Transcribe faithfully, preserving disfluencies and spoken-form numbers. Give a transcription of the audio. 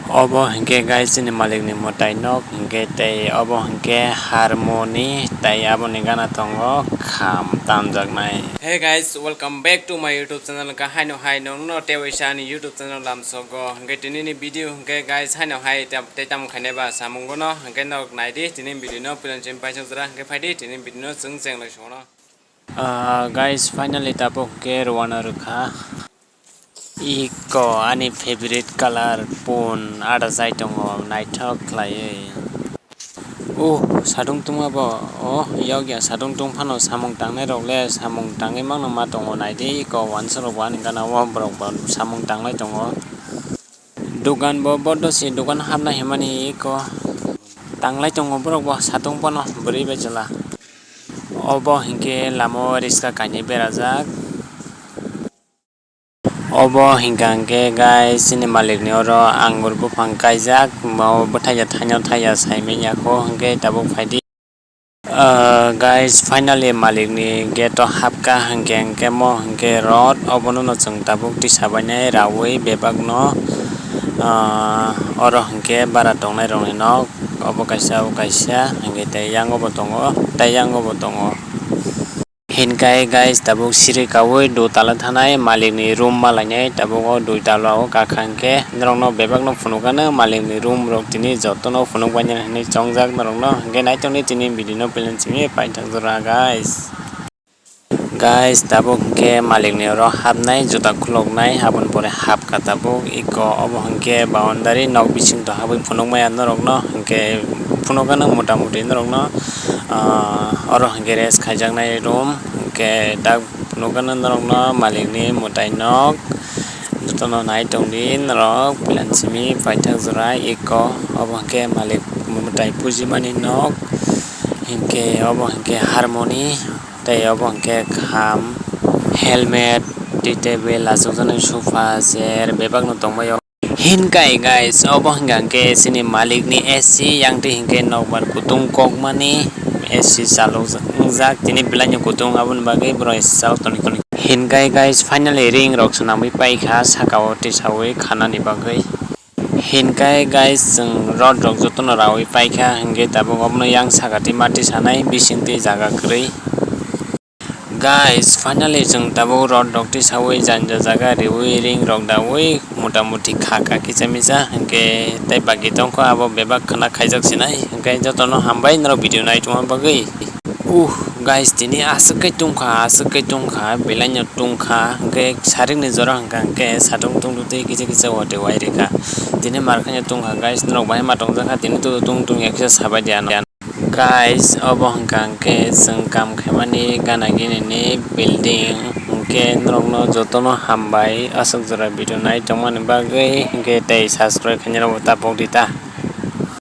Obo hinkhe guys chini malikni mwtai nok hinkhe tei obo hinkhe harmoni tei aboni gana tongo kham tamjaknai. Hey guys, welcome back to my YouTube channel. Hinkhe haino hai nongno tei waisa ani YouTube channel lamsogo. Hinkhe tinini video hinkhe guys haino hai tei tamo khainai ba samung bono hinkhe nok naidi tinini video no puila chini paisok jora hinkhe phaidi tinini video no chwng chenglai songno. Ah, guys, finally tabuk hinkhe rwano rwkha. Iko ani favorite color pun ada jai tongo naithok khlaiwi. Oh, sadung tungma bo, oh, yokya sadung tungphano samung tangnai rok le samung tangwi mangno ma tongo naidi iko wansa rok bo ani gana o borok bo samung tanglai tongo. Dukan bo bodo se dukan hapna himani iko tanglai tongo borok bo satung bono bwrwi bai chwla. Obo hinkhe lama o riska kainwi berajak. Obo hinkha hinkhe guys chini malikni oro angur buphang kaijak, bo bwthaiya thaino thaiya saimanya kho hinkhe tabuk phaidi. Ah, guys, finally malikni gate o hapkha hinkhe hinkhe mo hinkhe rot obono no chwng tabuk tisa bainai rawi bebakno, ah, oro hinkhe bara tongnai rokni nok obo kaisa obo kaisa hinkhe tei yang obo tongo tei yang obo tongo. Hinkhe guys tabuk siri kaui dui tala thanai malikni room malainai tabuk o dui tala o kakha hinkhe norokno bebakno phunukgano malikni room rok tini jotono phunukbainani hinwi chongjak norokno hinkhe naitokni tini video no beleng simi paithak jora guys. Guys tabuk hinkhe malikni oro hapnai juta khuluknai aboni pore hapkha tabuk iko obo hinkhe boundary nok bisingtwi habwi phunukmaya norokno hinkhe phunukgano mota moti norokno. Ah, oro hinkhe rest khaijaknai room hinkhe tak phunukgano norokno malikni mwtai nok jotono nai tongdi norok puila simi paithak jora iko obo hinkhe malik mwtai pujimani nok hinkhe obo hinkhe harmoni tei obo hinkhe kham helmet tei table achukjaknai sofa chair bebakno tongbaio. Hinkai guys, obo hwnka hwnkhe chini malikni A C, yang twi hinkhe nokbar kutung kokmani A C chalok wngjak, tini belai no kutung, aboni bagwi borok A C chalok toni toni. Hinkai guys, finally ring rok swnamwi paikha saka o tisawi khanani bagwi. Hinkai guys, chwng rod rok jotono rawi paikha, hinkhe tabuk obono yang saka twi mati sanai, bising twi jaga kwrwi. Guys, finally chwng tabuk rod rok tisawi janja jaga riwi ring rok dawi mota moti kha kha kisa misa hinkhe tei bagi tongkha abo bebak khwna khaijak sinai hinkhe jotono hambai norok video nai tongma bagwi. Uh, guys, tini aswk khe tungkha aswk khe tungkha belai no tungkha hinkhe sarik ni jora hwnkha hinkhe satung tungtwi kisa kisa watwi wai rikha tini markhaino tungkha guys norok bahai ma tongjakha tini tung tung ya kisa sabai di ano. Guys, obo hwnka hwnkhe chwng kam khaimani gana gini ni building, hwnkhe norokno jotono hambai aswk jora video nai tongmani bagwi, hwnkhe tei subscribe khainai rokbo ta pok di ta.